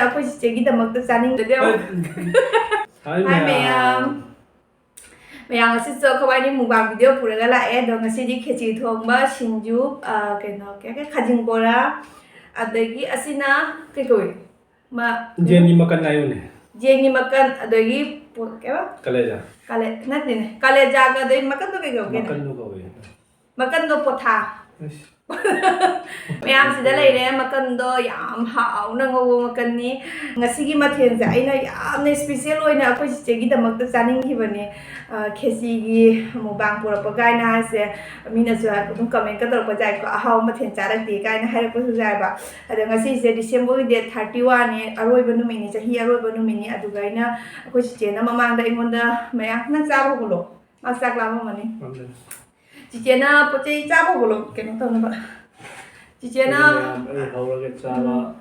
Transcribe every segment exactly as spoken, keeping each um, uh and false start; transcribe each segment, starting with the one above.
ꯑꯩꯈꯣꯏ ꯆꯤꯆꯦꯒꯤꯗꯃꯛꯇ ꯆꯥꯅꯤꯡꯗꯗꯤ ꯑꯃꯨꯛ꯫ ꯍꯥꯏ ꯃꯌꯥꯝ꯫ ꯃꯌꯥꯝ, ꯉꯁꯤꯁꯨ ꯑꯩꯈꯣꯏ ꯋꯥꯏꯅꯤ ꯃꯨꯛꯕꯥꯡ ꯚꯤꯗꯤꯑꯣ ꯄꯨꯔꯒ ꯂꯥꯛꯑꯦ꯫ ꯑꯗꯣ ꯉꯁꯤꯗꯤ ꯈꯦꯆꯤ ꯊꯣꯡꯕ, ꯁꯤꯡꯖꯨ, ꯑ, ꯀꯩꯅꯣ, ꯀꯩ ꯍꯥꯏꯒꯦ, ꯈꯥꯖꯤꯡ ꯕꯣꯔꯥ, ꯑꯗꯒꯤ ꯑꯁꯤꯅ ꯀꯩ ꯀꯧꯏ? ꯃ-, ꯌꯦꯟꯒꯤ ꯃꯀꯟ ꯍꯥꯏꯌꯨꯅꯦ꯫ ꯌꯦꯟꯒꯤ ꯃꯀꯟ, ꯑꯗꯒꯤ ꯄꯣ-, ꯀꯩꯕ? ꯀꯂꯦꯖꯥ꯫ ꯀꯥꯂꯦ-, ꯅꯠꯇꯦꯅꯦ, ꯀꯥꯂꯦꯖꯥꯒ ꯑꯗꯩ ꯃꯀꯟꯗꯣ ꯀꯩ ꯀꯧꯒꯦꯅꯦ? ꯃꯀꯟꯗꯣ ꯀꯧꯋꯦ꯫ ꯃꯀꯟꯗꯣ ꯄꯣꯊꯥ꯫ ꯑꯁ꯫ ꯃꯌꯥꯝꯁꯤꯗ ꯂꯩꯔꯦ, ꯃꯀꯟꯗꯣ ꯌꯥꯝ ꯍꯥꯎꯅ ꯉꯧꯕ ꯃꯀꯟꯅꯤ꯫ ꯉꯁꯤꯒꯤ ꯃꯊꯦꯜꯁꯦ ꯑꯩꯅ ꯌꯥꯝꯅ special ꯑꯣꯏꯅ ꯑꯩꯈꯣꯏ ꯆꯤꯆꯦꯒꯤꯗꯃꯛꯇ ꯆꯥꯅꯤꯡꯈꯤꯕꯅꯦ꯫ ꯑ, ꯈꯦꯆꯤꯒꯤ ꯃꯨꯛꯕꯥꯡ ꯄꯨꯔꯛꯄ ꯀꯥꯏꯅ ꯍꯥꯏꯁꯦ, ꯃꯤꯅꯁꯨ ꯑꯗꯨꯝ commentꯀ ꯇꯧꯔꯛꯄ ꯌꯥꯏꯀꯣ, "ꯑꯍꯥꯎꯕ ꯃꯊꯦꯜ ꯆꯥꯔꯛꯇꯦ" ꯀꯥꯏꯅ ꯍꯥꯏꯔꯛꯄꯁꯨ ꯌꯥꯏꯕ꯫ ꯑꯗꯣ ꯉꯁꯤꯁꯦ Decemberꯒꯤ date thirty oneꯅꯦ, ꯑꯔꯣꯏꯕ ꯅꯨꯃꯤꯠꯅꯤ, ꯆꯍꯤ ꯑꯔꯣꯏꯕ ꯅꯨꯃꯤꯠꯅꯤ꯫ ꯑꯗꯨꯒ ꯑꯩꯅ, ꯑꯩꯈꯣꯏ ꯆꯤꯆꯦꯅ ꯃꯃꯥꯡꯗ ꯑꯩꯉꯣꯟꯗ, "ꯃꯌꯥꯝ, ꯅꯪ ꯆꯥꯕ ꯍꯧꯒꯠꯂꯣ, ꯃꯥ ꯆꯥꯛ ꯂꯥꯝꯃꯝꯃꯅꯤ"꯫ ꯆꯤꯆꯦꯅ ꯄꯣꯠ ꯆꯩ ꯆꯥꯕ ꯍꯧꯒꯠꯂꯣ, ꯀꯩꯅꯣ ꯇꯧꯅꯕ꯫ ꯆꯤꯆꯦꯅ ꯑꯩ ꯃꯌꯥꯝ, ꯑꯩ ꯍꯧꯔꯒ ꯆꯥꯕ꯫ ꯎꯝ꯫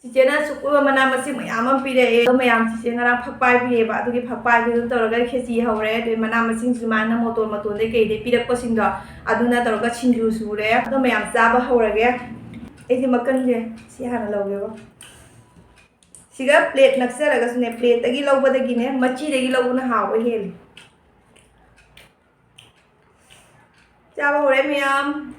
ꯆꯤꯆꯦꯅ ꯁꯨꯛ ꯑꯣꯏꯕ ꯃꯅꯥ ꯃꯁꯤꯡ ꯃꯌꯥꯝ ꯑꯃ ꯄꯤꯔꯛꯑꯦ꯫ ꯑꯗꯣ ꯃꯌꯥꯝ, ꯆꯤꯆꯦ ꯉꯔꯥꯡ ꯐꯛꯄꯥꯏ ꯄꯤꯔꯛꯑꯦꯕ, ꯑꯗꯨꯒꯤ ꯐꯛꯄꯥꯏꯗꯨꯗ ꯇꯧꯔꯒ ꯈꯦꯆꯤ ꯍꯧꯔꯦ꯫ ꯑꯗꯩ ꯃꯅꯥ ꯃꯁꯤꯡ ꯁꯨꯃꯥꯏꯅ ꯃꯣꯇꯣꯟ ꯃꯇꯣꯟꯗꯩ ꯀꯩꯗꯩ ꯄꯤꯔꯛꯄꯁꯤꯡꯗꯣ, ꯑꯗꯨꯅ ꯇꯧꯔꯒ ꯁꯤꯡꯖꯨ ꯁꯨꯔꯦ꯫ ꯑꯗꯣ ꯃꯌꯥꯝ ꯆꯥꯕ ꯍꯧꯔꯒꯦ꯫ ꯑꯩꯁꯦ ꯃꯀꯟꯁꯦ ꯁꯤ ꯍꯥꯟꯅ ꯂꯧꯒꯦꯕ꯫ ꯁꯤꯒ plate ꯅꯛꯆꯔꯒꯁꯨꯅꯦ, plateꯇꯒꯤ ꯂꯧꯕꯗꯒꯤꯅꯦ, ꯃꯆꯤꯗꯒꯤ ꯂꯧꯕꯅ ꯍꯥꯎꯕ ꯍꯦꯜꯂꯤ꯫ ꯆꯥꯕ ꯍꯧꯔꯦ ꯃꯌꯥꯝ꯫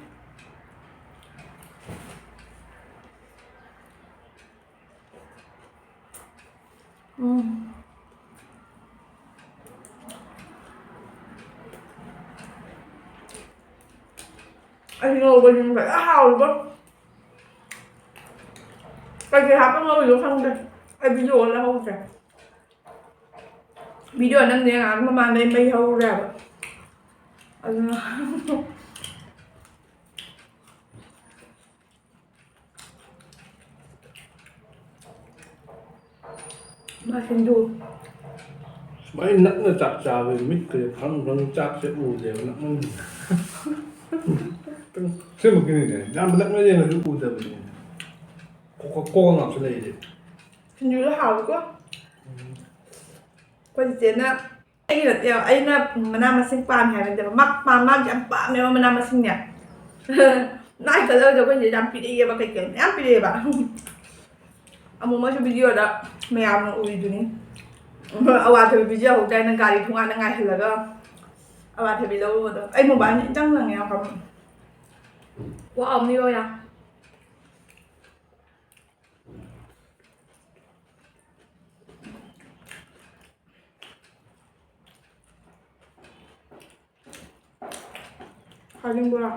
ꯎꯝ꯫ ꯑꯩ ꯉꯧꯕꯁꯤꯅ ꯐꯖꯅ ꯍꯥꯎꯔꯤꯕꯣ꯫ ꯀꯩꯀꯩ ꯍꯥꯞꯄ ꯉꯧꯔꯤꯅꯣ ꯈꯪꯗꯦ꯫ ꯑꯩ video ꯂꯧꯍꯧꯗ꯭ꯔꯦ꯫ Video ꯅꯝꯗꯦ, ꯉꯥꯏꯍꯥꯛ ꯃꯃꯥꯡꯗ ꯑꯩ ꯃꯩ ꯍꯧꯔꯦꯕ꯫ ꯑꯗꯨꯅ ꯃꯥ ꯁꯤꯡꯖꯨ꯫ ꯁꯨꯃꯥꯏꯅ ꯅꯛꯅ ꯆꯥꯛ ꯆꯥꯕꯁꯦ ꯃꯤꯠꯀꯁꯦ ꯐꯪ ꯐꯪ ꯆꯥꯛꯁꯦ ꯎꯗꯦꯕ, ꯅꯛꯃꯟꯗꯅ꯫ ꯑꯁꯦꯡꯕꯒꯤꯅꯤꯅꯦ, ꯌꯥꯝ ꯅꯛꯅ ꯌꯦꯡꯉꯁꯨ ꯎꯗꯕꯅꯤꯅꯦ꯫ ꯀꯣꯛ, ꯀꯣꯛ ꯉꯥꯎꯁꯨ ꯂꯩꯔꯦ꯫ ꯁꯤꯡꯖꯨꯗꯣ ꯍꯥꯎꯋꯤꯀꯣ꯫ ꯎꯝ꯫ ꯑꯩꯈꯣꯏ ꯆꯤꯆꯦꯅ, ꯑꯩꯒꯤ ꯅꯠꯇꯦ, ꯑꯩꯅ ꯃꯅꯥ ꯃꯁꯤꯡ ꯄꯥꯝꯃꯦ ꯍꯥꯏꯕ ꯅꯠꯇꯦꯕ, ꯃꯥ, ꯃꯥ, ꯃꯥꯁꯦ ꯌꯥꯝ ꯄꯥꯝꯃꯦꯕ ꯃꯅꯥ ꯃꯁꯤꯡꯅꯦ꯫ ꯃꯥꯏ ꯈꯜꯂꯒꯁꯨ ꯑꯩꯈꯣꯏ ꯆꯤꯆꯦ ꯌꯥꯝ ꯄꯤꯔꯛꯑꯦꯕ, ꯀꯩꯀꯩ ꯃꯌꯥꯝ ꯄꯤꯔꯛꯑꯦꯕ꯫ ꯑꯃꯨꯛ ꯑꯃꯁꯨ ꯚꯤꯗꯤꯑꯣꯗ ꯃꯌꯥꯝꯅ ꯎꯔꯤꯗꯨꯅꯤ꯫ ꯑꯋꯥꯊꯕꯤ ꯄꯤꯖꯍꯧꯗꯥꯏꯅ ꯒꯥꯔꯤ ꯊꯣꯡꯒꯥꯟꯗ ꯉꯥꯏꯍꯜꯂꯒ ꯑꯋꯥꯊꯕꯤ ꯂꯧꯔꯨꯕꯗꯣ꯫ ꯑꯩ ꯃꯣꯕꯥꯏꯜꯅ ꯏꯟꯇꯪ ꯂꯪꯉꯦ ꯌꯥꯝ ꯀꯟꯅ꯫ ꯋꯥ ꯑꯃꯅꯤ ꯂꯣꯏꯔꯦ꯫ ꯍꯥꯏꯅꯤꯡꯕ꯭ꯔꯥ?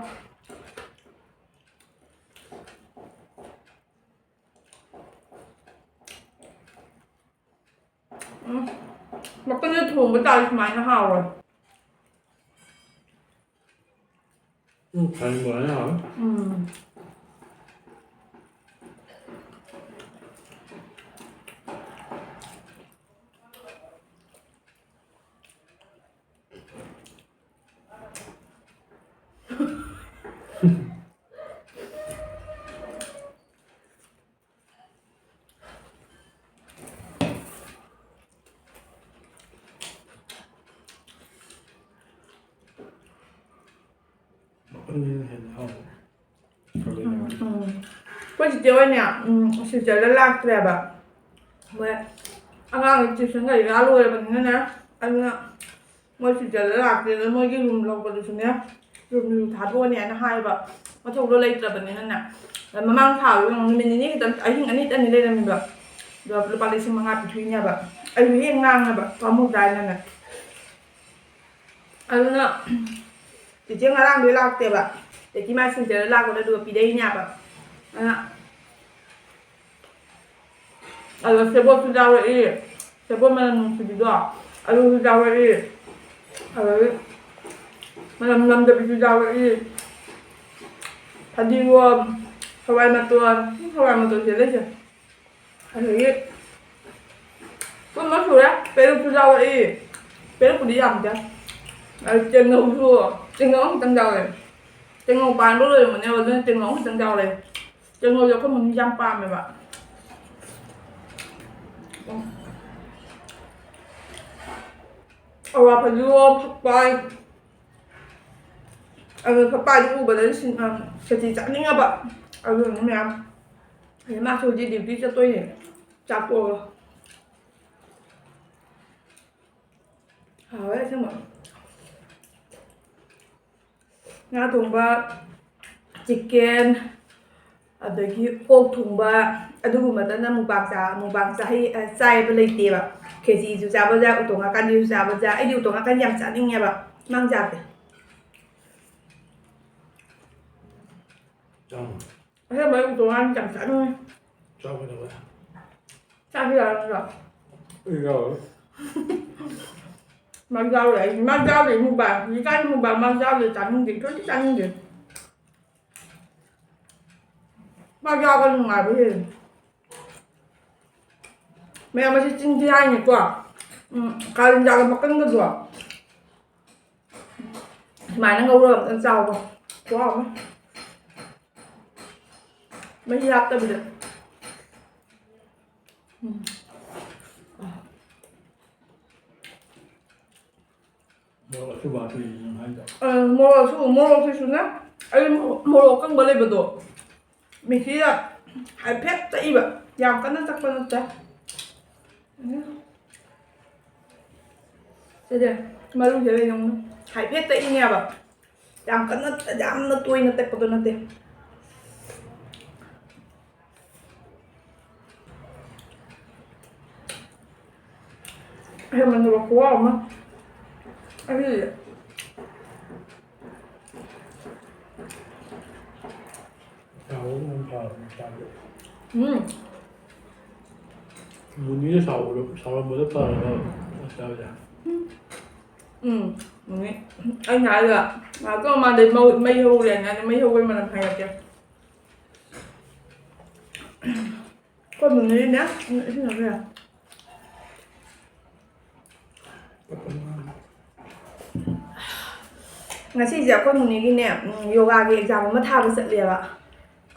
ꯎꯝ꯫ ꯃꯀꯟꯗ ꯊꯣꯡꯕ ꯇꯥꯔꯗꯤ ꯁꯨꯃꯥꯏꯅ ꯍꯥꯎꯔꯣꯏ꯫ ꯎꯝ, ꯈꯥꯏꯅꯤꯡꯕꯅ ꯍꯥꯎꯔꯦ꯫ ꯎꯝ꯫ ꯃꯈꯨꯝꯁꯤꯅ ꯍꯦꯟꯅ ꯍꯥꯎꯕ꯫ ꯎꯝ, ꯎꯝ꯫ ꯑꯩꯈꯣꯏ ꯆꯤꯆꯦ ꯍꯣꯏꯅꯦ, ꯎꯝ, ꯁꯤꯜꯆꯔꯗ ꯂꯥꯛꯇ꯭ꯔꯦꯕ꯫ ꯃꯣꯏ ꯑꯉꯥꯡ ꯇ꯭ꯌꯨꯁꯟ ꯀꯔꯤ ꯀꯔꯥ ꯂꯣꯏꯔꯕꯅꯤꯅꯅꯦ, ꯑꯗꯨꯅ ꯃꯣꯏ ꯁꯤꯜꯆꯔꯗ ꯂꯥꯛꯇ꯭ꯔꯦ꯫ ꯑꯗꯣ ꯃꯣꯏꯒꯤ ꯔꯨꯝ ꯂꯧꯕꯗꯨꯁꯨꯅꯦ, ꯔꯨꯝꯁꯨ ꯊꯥꯗꯣꯛꯑꯅꯤ ꯍꯥꯏꯅ ꯍꯥꯏꯌꯦꯕ, ꯃꯊꯧꯗꯣ ꯂꯩꯇ꯭ꯔꯕꯅꯤꯅꯅꯦ꯫ ꯑꯗ ꯃꯃꯥꯡ ꯊꯥꯗꯨꯗ ꯑꯃꯨꯛ ꯅꯨꯃꯤꯠ ꯅꯤꯅꯤ ꯈꯛꯇꯪ, ꯑꯍꯤꯡ ꯑꯅꯤ ꯈꯛꯇꯪꯅꯤ ꯂꯩꯔꯝꯃꯤꯕ꯫ ꯑꯗꯣ ꯂꯨꯄꯥ ꯂꯤꯁꯤꯡ ꯃꯉꯥ ꯄꯤꯊꯣꯛꯏꯅꯦꯕ꯫ ꯑꯩꯁꯨ ꯍꯦꯛ ꯉꯥꯡꯉꯦꯕ, ꯄꯥꯝꯃꯨꯗ꯭ꯔꯥ ꯍꯥꯏꯅꯅꯦ꯫ ꯑꯗꯨꯅ ꯆꯤꯆꯦ ꯉꯔꯥꯡꯗꯣ ꯂꯥꯛꯇꯦꯕ꯫ ꯆꯤꯆꯦ ꯃꯥ ꯁꯤꯜꯆꯔꯗ ꯂꯥꯛꯄꯗ ꯑꯗꯨꯒ ꯄꯤꯔꯛꯏꯅꯦꯕ꯫ ꯑꯗꯨꯅ ꯑꯗꯨꯒ ꯁꯦꯕꯣꯠꯁꯨ ꯌꯥꯎꯔꯛꯏ, ꯁꯦꯕꯣꯠ ꯃꯅꯝ ꯅꯨꯡꯁꯤꯕꯤꯗꯣ, ꯑꯂꯨꯁꯨ ꯌꯥꯎꯔꯛꯏ, ꯑꯗꯒꯤ ꯃꯅꯝ ꯅꯝꯗꯕꯤꯁꯨ ꯌꯥꯎꯔꯛꯏ, ꯐꯗꯤꯒꯣꯝ, ꯍꯋꯥꯏ ꯃꯇꯣꯟ, ꯍꯋꯥꯏ ꯃꯇꯣꯟꯁꯦ ꯂꯩꯁꯦ꯫ ꯑꯗꯒꯤ ꯄꯨꯟꯅ ꯁꯨꯔꯦ꯫ ꯄꯦꯔꯨꯛꯁꯨ ꯌꯥꯎꯔꯛꯏ꯫ ꯄꯦꯔꯨꯛꯄꯨꯗꯤ ꯌꯥꯝꯗꯦ꯫ ꯑꯗꯨ ꯇꯦꯡꯅꯧꯁꯨ, ꯇꯦꯡꯅꯧ ꯑꯃꯈꯛꯇꯪ ꯌꯥꯎꯔꯛꯑꯦ꯫ ꯇꯦꯡꯅꯧ ꯄꯥꯟꯕ ꯂꯣꯏꯔꯝꯃꯅꯦꯕ, ꯑꯗꯨꯅ ꯇꯦꯡꯅꯧ ꯑꯃꯈꯛꯇꯪ ꯌꯥꯎꯔꯛꯑꯦ꯫ ꯇꯦꯡꯅꯧꯁꯦ ꯑꯩꯈꯣꯏ ꯃꯨꯛꯅ ꯌꯥꯝ ꯄꯥꯝꯃꯦꯕ꯫ ꯑꯋꯥ ꯐꯗꯤꯒꯣꯝ, ꯐꯛꯄꯥꯏ꯫ ꯑꯗꯨ ꯐꯛꯄꯥꯏꯗꯨ ꯎꯕꯗ ꯁꯤꯟ-, ꯑ, ꯈꯦꯆꯤ ꯆꯥꯅꯤꯡꯉꯕ꯫ ꯑꯗꯨꯅ ꯃꯌꯥꯝ ꯑꯦ, ꯃꯥꯁꯨ ꯍꯧꯖꯤꯛ duty ꯆꯠꯇꯣꯏꯅꯦ꯫ ꯆꯥꯛ ꯇꯣꯛꯑꯒ꯫ ꯍꯥꯎꯋꯦ ꯑꯁꯦꯡꯕ꯫ ꯉꯥ ꯊꯣꯡꯕ, chicken, ꯑꯗꯒꯤ ꯑꯣꯛ ꯊꯣꯡꯕ, ꯑꯗꯨꯒꯨꯝꯕꯗꯅ mukbang ꯆꯥ-, mukbang ꯆꯥꯍꯩ-, ꯑ, ꯆꯥꯏꯕ ꯂꯩꯇꯦꯕ꯫ ꯈꯦꯆꯤꯁꯨ ꯆꯥꯕ ꯌꯥꯏ, ꯎꯇꯣꯡ ꯉꯥꯀꯟꯁꯤꯁꯨ ꯆꯥꯕ ꯌꯥꯏ꯫ ꯑꯩꯗꯤ ꯎꯇꯣꯡ ꯉꯥꯀꯟ ꯌꯥꯝ ꯆꯥꯅꯤꯡꯉꯦꯕ꯫ ꯅꯪ ꯆꯥꯗꯦ? ꯆꯥꯎ꯫ ꯑꯁꯦꯡꯕ ꯑꯩ ꯎꯇꯣꯡ ꯉꯥꯀꯟ ꯌꯥꯝ ꯆꯥꯅꯤꯡꯉꯦ꯫ ꯆꯥꯎ ꯀꯩꯗꯧꯕ? ꯆꯥꯁꯤ ꯂꯥꯛꯑꯣ ꯅꯪꯁꯨ꯫ ꯑꯩ ꯌꯥꯎꯔꯣꯏ꯫ ꯃꯥ ꯌꯥꯎꯔꯣꯏ꯫ ꯑꯩ ꯃꯥ ꯌꯥꯎꯗꯦ mukbang꯫ ꯍꯧꯖꯤꯛꯀꯥꯟ mukbang ꯃꯥ ꯌꯥꯎꯗꯦ ꯆꯥꯅꯤꯡꯗꯦ꯫ ꯏꯇꯣꯝꯇ ꯆꯥꯅꯤꯡꯗꯦ꯫ ꯃꯥ ꯌꯥꯎꯕ ꯅꯨꯡꯉꯥꯏꯕ ꯍꯦꯜꯂꯤ꯫ ꯃꯌꯥꯝ ꯑꯁꯤ ꯆꯤꯟ ꯊꯤ ꯍꯥꯏꯅꯤꯀꯣ꯫ ꯎꯝ, ꯀꯥꯂꯦꯟꯖꯥꯒ ꯃꯀꯟꯒꯗꯣ꯫ ꯁꯨꯃꯥꯏꯅ ꯉꯧꯔꯒ ꯑꯝꯇꯪ ꯆꯥꯎꯕ꯫ ꯈꯨꯍꯥꯎ ꯑꯃ꯫ ꯃꯍꯤ ꯍꯥꯞꯇꯕꯤꯗ꯫ ꯎꯝ꯫ ꯃꯣꯔꯣꯛ ꯑꯁꯨꯕ ꯍꯥꯞꯄꯤꯅꯦ ꯅꯪ ꯍꯥꯏꯗꯣ꯫ ꯑ, ꯃꯣꯔꯣꯛ ꯑꯁꯨꯕ, ꯃꯣꯔꯣꯛꯁꯤꯁꯨꯅꯦ, ꯑꯩ ꯃꯣ-, ꯃꯣꯔꯣꯛ ꯑꯀꯪꯕ ꯂꯩꯕꯗꯣ, ꯃꯤꯛꯁꯤꯗ ꯍꯥꯏꯐꯦꯠ ꯇꯛꯏꯕ, ꯌꯥꯝ ꯀꯟꯅ ꯇꯛꯄ ꯅꯠꯇꯦ꯫ ꯎꯝ꯫ ꯁꯤꯗꯤ ꯃꯔꯨꯁꯦ ꯂꯩ ꯌꯦꯡꯉꯨ꯫ ꯍꯥꯏꯐꯦꯠ ꯇꯛꯏꯅꯦꯕ꯫ ꯌꯥꯝ ꯀꯟꯅ, ꯌꯥꯝꯅ ꯇꯣꯏꯅ ꯇꯛꯄꯗꯣ ꯅꯠꯇꯦ꯫ ꯍꯦꯟꯃꯟꯗꯕ ꯈꯨꯍꯥꯎ ꯑꯃ꯫ ꯑꯩꯗꯤ ꯁꯥꯎꯕ ꯉꯝ ꯐꯥꯎꯕ ꯆꯥꯕ꯫ ꯎꯝ꯫ ꯃꯨꯅꯤꯗ ꯁꯥꯎꯕꯗꯣ, ꯁꯥꯎꯔꯝꯕꯗꯣ ꯐꯔꯒ ꯆꯥꯕ ꯌꯥꯏ꯫ ꯎꯝ, ꯃꯨꯅꯤ꯫ ꯑꯩꯅ ꯍꯥꯏꯔꯒ, ꯉꯥꯏꯍꯥꯛꯇꯪ ꯃꯃꯥꯡꯗ ꯃꯧ-, ꯃꯩ ꯍꯧꯔꯦꯅ ꯍꯥꯏꯅ, ꯃꯩ ꯍꯧꯕꯩ ꯃꯔꯝ ꯍꯥꯏꯔꯛꯀꯦ꯫ ꯑꯩꯈꯣꯏ ꯃꯨꯅꯤꯅꯦ, ꯎꯝ, ꯏꯁꯤꯡ ꯊꯛꯄ ꯌꯥꯏ꯫ ꯉꯁꯤꯁꯦ ꯑꯩꯈꯣꯏ ꯃꯨꯅꯤꯒꯤꯅꯦ, ꯎꯝ, ꯌꯣꯒꯥꯒꯤ exam ꯑꯃ ꯊꯥꯕ ꯆꯠꯂꯦꯕ꯫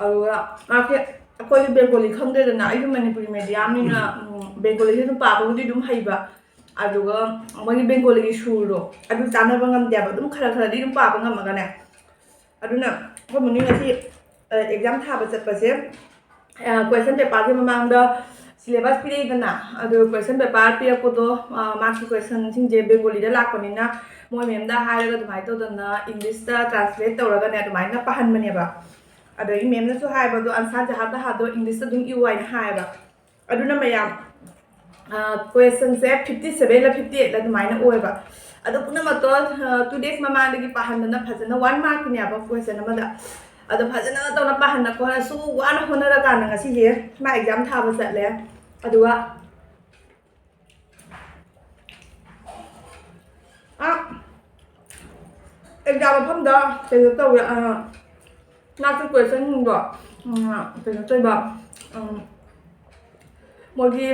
ꯑꯗꯨꯒ ꯃꯥꯁꯦ, ꯑꯩꯈꯣꯏꯗꯤ ꯕꯦꯡꯒꯣꯂꯤ ꯈꯪꯗꯦꯗꯅ, ꯑꯩꯁꯨ ꯃꯅꯤꯄꯨꯔꯤ mediumꯅꯤꯅ, ꯎꯝ, ꯕꯦꯡꯒꯣꯂꯤꯁꯦ ꯑꯗꯨꯝ ꯄꯥꯕꯕꯨꯗꯤ ꯑꯗꯨꯝ ꯍꯩꯕ꯫ ꯑꯗꯨꯒ ꯃꯣꯏꯒꯤ ꯕꯦꯡꯒꯣꯂꯤꯒꯤ ꯁꯨꯔꯗꯣ ꯑꯗꯨ ꯆꯥꯟꯅꯕ ꯉꯝꯗꯦꯕ꯫ ꯑꯗꯨꯝ ꯈꯔ ꯈꯔꯗꯤ ꯑꯗꯨꯝ ꯄꯥꯕ ꯉꯝꯃꯒꯅꯦ꯫ ꯑꯗꯨꯅ ꯑꯩꯈꯣꯏ ꯃꯨꯅꯤ ꯉꯁꯤ, ꯑ, exam ꯊꯥꯕ ꯆꯠꯄꯁꯦ, ꯀꯣꯏꯁꯟ ꯄꯦꯄꯔꯒꯤ ꯃꯃꯥꯡꯗ ꯁꯤꯂꯦꯕꯁ ꯄꯤꯔꯛꯏꯗꯅ, ꯑꯗꯨ ꯀꯣꯏꯁꯟ ꯄꯦꯄꯔ ꯄꯤꯔꯛꯄꯗꯣ, ꯃꯥꯔꯛꯀꯤ ꯀꯣꯏꯁꯟꯁꯤꯡꯁꯦ ꯕꯦꯡꯒꯣꯂꯤꯗ ꯂꯥꯛꯄꯅꯤꯅ, ꯃꯣꯏ ꯃꯦꯝꯗ ꯍꯥꯏꯔꯒ ꯑꯗꯨꯃꯥꯏꯅ ꯇꯧꯗꯅ ꯏꯪꯂꯤꯁꯇ ꯇ꯭ꯔꯥꯟꯁꯂꯦꯠ ꯇꯧꯔꯒꯅꯦ ꯑꯗꯨꯃꯥꯏꯅ ꯄꯥꯍꯟꯕꯅꯦꯕ꯫ ꯑꯗꯒꯤ ꯃꯦꯝꯅꯁꯨ ꯍꯥꯏꯕꯗꯣ ꯑꯟꯁꯥꯔ ꯖꯍꯥ ꯇꯍꯥꯗꯣ ꯏꯪꯂꯤꯁꯇ ꯑꯗꯨꯝ ꯏꯌꯨ ꯍꯥꯏꯅ ꯍꯥꯏꯌꯦꯕ꯫ ꯑꯗꯨꯅ ꯃꯌꯥꯝ, ꯀꯣꯏꯁꯟꯁꯦ ꯐꯤꯐꯇꯤ ꯁꯚꯦꯟꯂ ꯐꯤꯐꯇꯤ ꯑꯩꯠꯂ ꯑꯗꯨꯃꯥꯏꯅ ꯑꯣꯏꯕ꯫ ꯑꯗꯨ ꯄꯨꯝꯅꯃꯛꯇꯣ ꯇꯨ ꯗꯦꯖ ꯃꯃꯥꯡꯗꯒꯤ ꯄꯥꯍꯟꯗꯅ ꯐꯖꯅ ꯋꯥꯟ ꯃꯥꯔꯛꯀꯤꯅꯦꯕ ꯀꯣꯏꯁꯟ ꯑꯃꯗ꯫ ꯑꯗꯣ ꯐꯖꯅ ꯇꯧꯅ ꯄꯥꯍꯟꯅꯀꯣ, ꯁꯨ ꯋꯥꯅ ꯍꯣꯠꯅꯔꯀꯥꯟꯗ ꯉꯁꯤꯁꯦ ꯃꯥ ꯑꯦꯛꯖꯥꯝ ꯊꯥꯕ ꯆꯠꯂꯦ꯫ ꯑꯗꯨꯒ ꯑꯥ, ꯑꯦꯛꯖꯥꯝ ꯃꯐꯝꯗ ꯀꯩꯅꯣ ꯇꯧꯋꯦ, ꯃꯥꯒꯤ ꯀꯣꯏꯁꯟꯁꯤꯡꯗꯣ, ꯀꯩꯅꯣ ꯇꯧꯕ, ꯃꯣꯏꯒꯤ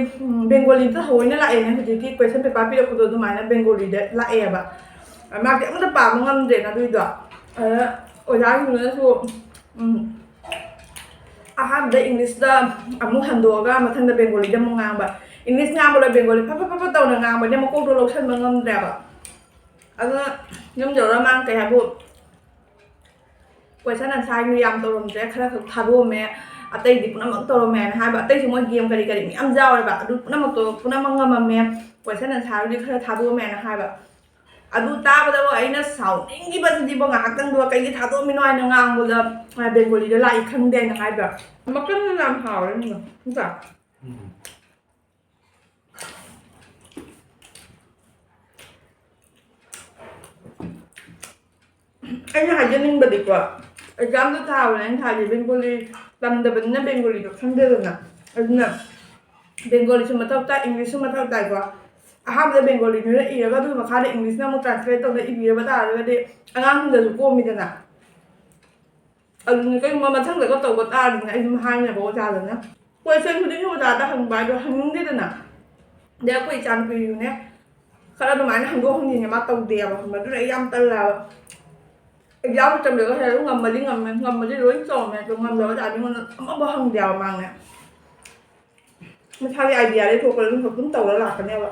ꯕꯦꯡꯒꯣꯂꯤꯗ ꯊꯑꯣꯏꯅ ꯂꯥꯛꯑꯦꯅꯦ꯫ ꯍꯧꯖꯤꯛꯀꯤ ꯀꯣꯏꯁꯟ ꯄꯦꯄꯔ ꯄꯤꯔꯛꯄꯗꯣ ꯑꯗꯨꯃꯥꯏꯅ ꯕꯦꯡꯒꯣꯂꯤꯗ ꯂꯥꯛꯑꯦꯕ꯫ ꯃꯥꯗꯤ ꯑꯝꯇ ꯄꯥꯕ ꯉꯝꯗ꯭ꯔꯦꯅ ꯑꯗꯨꯏꯗꯣ꯫ ꯑꯗ ꯑꯣꯖꯥꯁꯤꯡꯗꯨꯅꯁꯨ, ꯎꯝ, ꯑꯍꯥꯟꯕꯗ ꯏꯪꯂꯤꯁꯇ ꯑꯃꯨꯛ ꯍꯟꯗꯣꯛꯑꯒ ꯃꯊꯪꯗ ꯕꯦꯡꯒꯣꯂꯤꯗ ꯑꯃꯨꯛ ꯉꯥꯡꯕ꯫ ꯏꯪꯂꯤꯁ ꯉꯥꯡꯕꯗ ꯕꯦꯡꯒꯣꯂꯤ ꯐꯠ ꯐꯠ ꯐꯠ ꯐꯠ ꯇꯧꯅ ꯉꯥꯡꯕꯅꯦ, ꯃꯀꯣꯛꯇꯣ ꯂꯧꯁꯟꯕ ꯉꯝꯗ꯭ꯔꯦꯕ꯫ ꯑꯗꯨꯅ ꯌꯨꯝ ꯌꯧꯔ ꯃꯥꯅ ꯀꯩ ꯍꯥꯏꯕꯨ, ꯀꯣꯏꯁꯟ ꯑꯟꯁꯥꯔꯒꯤ ꯌꯥꯝ ꯇꯧꯔꯝꯗ꯭ꯔꯦ, ꯈꯔ ꯈꯛ ꯊꯥꯗꯣꯛꯑꯝꯃꯦ, ꯑꯇꯩꯗꯤ ꯄꯨꯝꯅꯃꯛ ꯇꯧꯔꯝꯃꯦ ꯍꯥꯏꯅ ꯍꯥꯏꯕ꯫ ꯑꯇꯩꯁꯨ ꯃꯣꯏ ꯒꯦꯝ ꯀꯔꯤ ꯀꯔꯤ ꯃꯌꯥꯝ ꯌꯥꯎꯋꯦꯕ, ꯑꯗꯨ ꯄꯨꯝꯅꯃꯛꯇꯣ ꯄꯨꯝꯅꯃꯛ ꯉꯝꯃꯝꯃꯦ꯫ ꯀꯣꯏꯁꯟ ꯑꯟꯁꯥꯔꯗꯨꯗꯤ ꯈꯔ ꯊꯥꯗꯣꯛꯑꯝꯃꯦꯅ ꯍꯥꯏꯕ꯫ ꯑꯗꯨ ꯇꯥꯕꯗꯕꯨ ꯑꯩꯅ ꯁꯥꯎꯅꯤꯡꯈꯤꯕꯁꯤꯗꯤꯕꯣ, ꯉꯥꯏꯍꯥꯛꯇꯪꯗꯣ ꯀꯩꯒꯤ ꯊꯥꯗꯣꯛꯑꯝꯃꯤꯅꯣ ꯍꯥꯏꯅ ꯉꯥꯡꯕꯗ, "ꯑ, ꯕꯦꯡꯒꯣꯂꯤꯗ ꯂꯥꯛꯏ ꯈꯪꯗꯦ" ꯍꯥꯏꯅ ꯍꯥꯏꯕ꯫ ꯃꯀꯟꯗꯨꯅ ꯌꯥꯝ ꯍꯥꯎꯔꯦ, ꯅꯠꯇ꯭ꯔꯥ? ꯎꯝ꯫ ꯑꯩꯅ ꯍꯥꯏꯖꯅꯤꯡꯕꯗꯤꯀꯣ, ꯑꯦꯛꯖꯥꯝꯗꯣ ꯊꯥꯕꯅꯦ, ꯑꯩꯅ ꯊꯥꯏꯁꯦ ꯕꯦꯡꯒꯣꯂꯤ ꯇꯝꯗꯕꯅꯤꯅ ꯕꯦꯡꯒꯣꯂꯤꯗꯣ ꯈꯪꯗꯦꯗꯅ꯫ ꯑꯗꯨꯅ ꯕꯦꯡꯒꯣꯂꯤꯁꯨ ꯃꯊꯧ ꯇꯥꯏ, ꯏꯪꯂꯤꯁꯁꯨ ꯃꯊꯧ ꯇꯥꯏꯀꯣ꯫ ꯑꯍꯥꯟꯕꯗ ꯕꯦꯡꯒꯣꯂꯤꯗꯨꯅ ꯏꯔꯒ, ꯑꯗꯨꯒꯤ ꯃꯈꯥꯗ ꯏꯪꯂꯤꯁꯅ ꯑꯃꯨꯛ ꯇ꯭ꯔꯥꯟꯁꯂꯦꯠ ꯇꯧꯔꯒ ꯏꯕꯤꯔꯕ ꯇꯥꯔꯒꯗꯤ ꯑꯉꯥꯡꯁꯤꯡꯗꯁꯨ ꯀꯣꯝꯃꯤꯗꯅ꯫ ꯑꯗꯨꯅ ꯀꯩꯒꯨꯝꯕ ꯃꯊꯪꯗꯒ ꯇꯧꯕ ꯇꯥꯔꯗꯤꯅꯦ, ꯑꯩ ꯑꯗꯨꯝ ꯍꯥꯏꯅꯦꯕ ꯑꯣꯖꯥꯗꯅ꯫ ꯀꯣꯏꯁꯟ ꯈꯨꯗꯤꯡꯒꯤ ꯑꯣꯖꯥꯗ ꯍꯪꯕ ꯍꯥꯏꯗꯣ ꯍꯪꯅꯤꯡꯗꯦꯗꯅ꯫ ꯑꯗꯩ ꯑꯩꯈꯣꯏ ꯏꯆꯥꯅꯨꯄꯤꯁꯨꯅꯦ, ꯈꯔ ꯑꯗꯨꯃꯥꯏꯅ ꯍꯪꯗꯣꯛ ꯍꯪꯖꯤꯟꯁꯦ ꯃꯥ ꯇꯧꯗꯦꯕ, ꯈꯪꯕ꯭ꯔꯥ? ꯑꯗꯨꯅ ꯑꯩ ꯌꯥꯝ ꯇꯜꯂꯦꯕ꯫ ꯑꯦꯛꯖꯥꯝ ꯃꯇꯝꯗꯒ ꯍꯥꯏꯔꯒ ꯉꯝꯃꯗꯤ ꯉꯝꯃꯦ, ꯉꯝꯃꯗꯤ ꯂꯣꯏ ꯆꯨꯝꯃꯦ, ꯑꯗꯣ ꯉꯝꯗꯕ ꯇꯥꯔꯗꯤ ꯑꯩꯉꯣꯟꯗ ꯑꯃꯐꯥꯎ ꯍꯪꯗꯦꯕ ꯃꯥꯅꯦ꯫ ꯃꯁꯥꯒꯤ ꯑꯥꯏꯗꯤꯌꯥꯗꯩ ꯊꯣꯛꯄꯗ ꯑꯗꯨꯝ ꯑꯗꯨꯝ ꯇꯧꯔ ꯂꯥꯛꯀꯅꯦꯕ꯫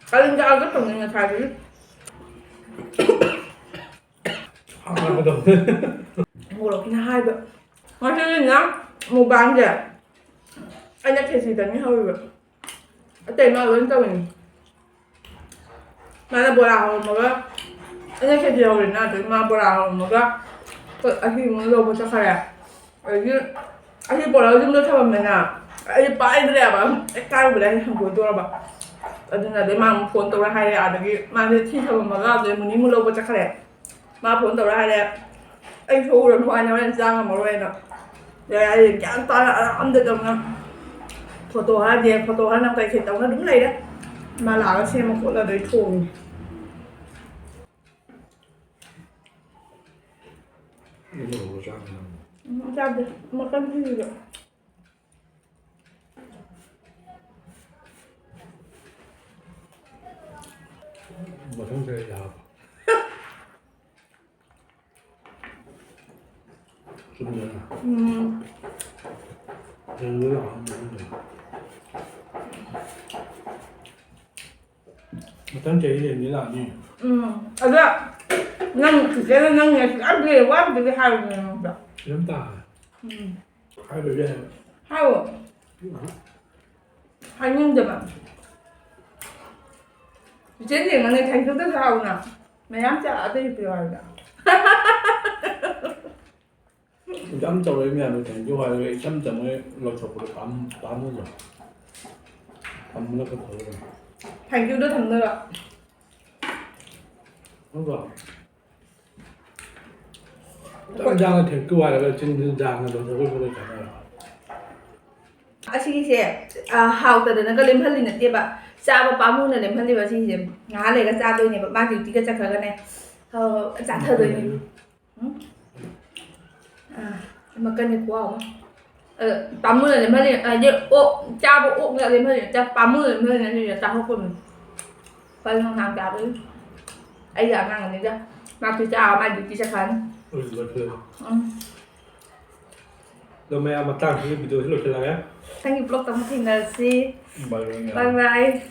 ꯀꯥꯂꯦꯟ ꯆꯥꯛ ꯐꯪꯉꯦ ꯉꯁꯥꯏꯗꯒꯤ꯫ ꯃꯣꯔꯣꯛꯁꯤꯅ ꯍꯥꯏꯕ꯫ ꯉꯁꯤꯅ ꯃꯨꯛꯕꯥꯡꯁꯦ ꯑꯩꯅ ꯈꯦꯆꯤꯗꯅꯤ ꯍꯧꯔꯤꯕ꯫ ꯑꯇꯩ ꯃꯥ ꯂꯣꯏ ꯇꯧꯔꯤꯅꯤ꯫ ꯃꯥꯅ ꯕꯣꯔꯥ ꯍꯧꯔꯝꯃꯒ ꯑꯩꯅ ꯈꯦꯆꯤ ꯍꯧꯔꯦꯅ, ꯑꯗꯩ ꯃꯥ ꯕꯣꯔꯥ ꯍꯧꯔꯝꯃꯒ ꯑꯩꯈꯣꯏ ꯑꯍꯤꯡ ꯑꯃ ꯂꯧꯕ ꯆꯠꯈ꯭ꯔꯦ꯫ ꯑꯗꯒꯤ ꯑꯩ ꯄꯨꯔꯒ ꯌꯨꯝꯗ ꯊꯝꯃꯝꯃꯦꯅ, ꯑꯩ ꯄꯥꯏꯗ꯭ꯔꯦꯕ꯫ ꯍꯦꯛ ꯀꯥꯏꯔꯨꯕꯗ ꯑꯩ ꯍꯪꯒꯣꯏꯗꯣꯔꯕ꯫ ꯑꯗꯨꯅ ꯑꯗꯩ ꯃꯥ ꯑꯃꯨꯛ ꯐꯣꯟ ꯇꯧꯔ ꯍꯥꯏꯔꯦ, ꯑꯗꯒꯤ ꯃꯥꯁꯦ ꯊꯤ ꯊꯝꯃꯝꯃꯒ ꯑꯗꯩ ꯃꯨꯅꯤꯃꯨꯛ ꯂꯧꯕ ꯆꯠꯈ꯭ꯔꯦ꯫ ꯃꯥ ꯐꯣꯟ ꯇꯧꯔ ꯍꯥꯏꯔꯦ, "ꯑꯩ ꯁꯣꯛꯎꯔꯅꯨ ꯍꯥꯏꯅ ꯍꯣꯔꯦꯟ ꯆꯥ ꯉꯝꯃꯔꯣꯏꯅ"꯫ ꯑꯗꯩ ꯑꯩ ꯒ꯭ꯌꯥꯟ ꯇꯥꯅ ꯑꯝꯗ ꯇꯧꯅ ꯐꯣꯇꯣ ꯍꯥꯏꯔꯗꯤ ꯐꯣꯇꯣ ꯍꯥꯏꯅ ꯀꯩ ꯀꯩ ꯇꯧꯅ ꯑꯗꯨꯝ ꯂꯩꯔꯦ꯫ ꯃꯥ ꯂꯥꯛꯑꯒ ꯁꯦꯝꯃ ꯈꯣꯠꯂ ꯑꯗꯩ ꯊꯣꯡꯉꯤ꯫ ꯎꯝ, ꯆꯥꯗꯦ꯫ ꯃꯈꯟ ꯊꯤꯔꯤꯕ꯫ ꯃꯊꯪ ꯆꯍꯤ ꯌꯥꯕ꯫ ꯆꯨꯝꯗꯅ꯫ ꯎꯝ꯫ ꯌꯦꯡꯕ ꯂꯥꯛꯑꯣ, ꯃꯊꯪ ꯆꯍꯤ꯫ ꯃꯊꯪ ꯆꯍꯤ ꯌꯦꯡꯒꯦ ꯂꯥꯛꯑꯅꯤ꯫ ꯎꯝ꯫ ꯑꯗ ꯅꯪ ꯆꯤꯆꯦꯅ ꯅꯪ ꯉꯁꯤ ꯌꯥꯝ ꯂꯩ, ꯋꯥ ꯑꯝꯇꯗꯤ ꯍꯥꯏꯔꯨꯗꯅ ꯅꯪꯗꯣ꯫ ꯌꯥꯝ ꯇꯥꯔꯦ꯫ ꯎꯝ꯫ ꯍꯥꯏꯔꯣꯏꯒꯦ꯫ ꯍꯥꯏꯌꯣ꯫ ꯎꯝ꯫ ꯍꯥꯏꯅꯤꯡꯗꯕ꯫ ꯆꯤꯆꯦ ꯌꯦꯡꯉꯅꯤ, thank you ꯗꯁꯨ ꯍꯥꯏꯌꯨꯅ꯫ ꯃꯌꯥꯝ ꯆꯥ-, ꯑꯇꯩ ꯄꯤꯔꯛꯑꯣ ꯍꯥꯏꯕꯗ꯫ ꯌꯥꯝ ꯆꯥꯎꯔꯛꯏ ꯃꯌꯥꯝꯗꯣ thank you ꯍꯥꯏꯔꯒ ꯏꯆꯝ ꯆꯝꯅ ꯂꯣꯏꯊꯣꯛꯄꯗꯣ ꯄꯥꯝ-, ꯄꯥꯝꯃꯨꯗ꯭ꯔꯣ? ꯊꯝꯕꯅ ꯈꯔ ꯐꯩ꯫ Thank you ꯗꯣ ꯊꯝꯗꯣꯏꯔꯣ? ꯅꯠꯇ꯭ꯔꯣ? ꯆꯞ ꯆꯥꯅ thank you ꯍꯥꯏꯔꯒ ꯆꯤꯟꯗꯨ ꯖꯥꯡꯅ ꯂꯣꯏꯊꯣꯛꯈꯤꯕ ꯂꯩꯇꯕ꯫ ꯑꯁꯤꯒꯤꯁꯦ, ꯑ, ꯍꯥꯎꯇꯗꯅꯒ ꯂꯦꯝꯍꯜꯂꯤ ꯅꯠꯇꯦꯕ, ꯆꯥꯕ ꯄꯥꯝꯃꯨꯅ ꯂꯦꯝꯍꯜꯂꯤꯕ꯫ ꯑꯁꯤꯒꯤꯁꯦ ꯉꯥꯏꯍꯥꯛ ꯂꯩꯔꯒ ꯆꯥꯗꯣꯏꯅꯦꯕ, ꯃꯥ duty ꯒ ꯆꯠꯈ꯭ꯔꯒꯅꯦ꯫ ꯍꯣꯏ, ꯍꯣꯏ, ꯆꯥꯊꯗꯣꯏꯅꯦ꯫ ꯎꯝ? ꯑꯥ, ꯃꯀꯟꯁꯦ ꯈꯨꯍꯥꯎ ꯑꯃ꯫ ꯑ, ꯄꯥꯝꯃꯨꯅ ꯂꯦꯝꯍꯜꯂꯤ, ꯍꯥꯏꯗꯤ ꯑꯣꯛ ꯆꯥꯕ ꯑꯣꯛꯅ ꯂꯦꯝꯍꯜꯂꯤ ꯅꯠꯇꯦ, ꯄꯥꯝꯃꯨꯅ ꯂꯦꯝꯍꯜꯂꯤ ꯅꯠꯇꯦ, ꯆꯥꯊꯣꯛꯄꯅꯤ꯫ ꯂꯨꯄꯥ ꯂꯤꯁꯤꯡ ꯃꯉꯥ ꯆꯥꯕꯗꯨ꯫ ꯑꯩꯒꯤ ꯑꯉꯥꯡꯅꯤꯗ, ꯃꯥꯁꯨ ꯆꯥ ꯃꯥꯏ duty ꯆꯠꯈ꯭ꯔꯅꯤ꯫ ꯎꯝ꯫ ꯑꯗꯣ ꯃꯌꯥꯝ, ꯃꯇꯥꯡꯁꯤꯒꯤ video ꯁꯤ ꯂꯣꯏꯁꯤꯜꯂꯒꯦ꯫ ꯃꯊꯪꯒꯤ vlog ꯇ ꯑꯃꯨꯛ ꯊꯦꯡꯅꯔꯁꯤ꯫ Bye bye꯫ Bye bye꯫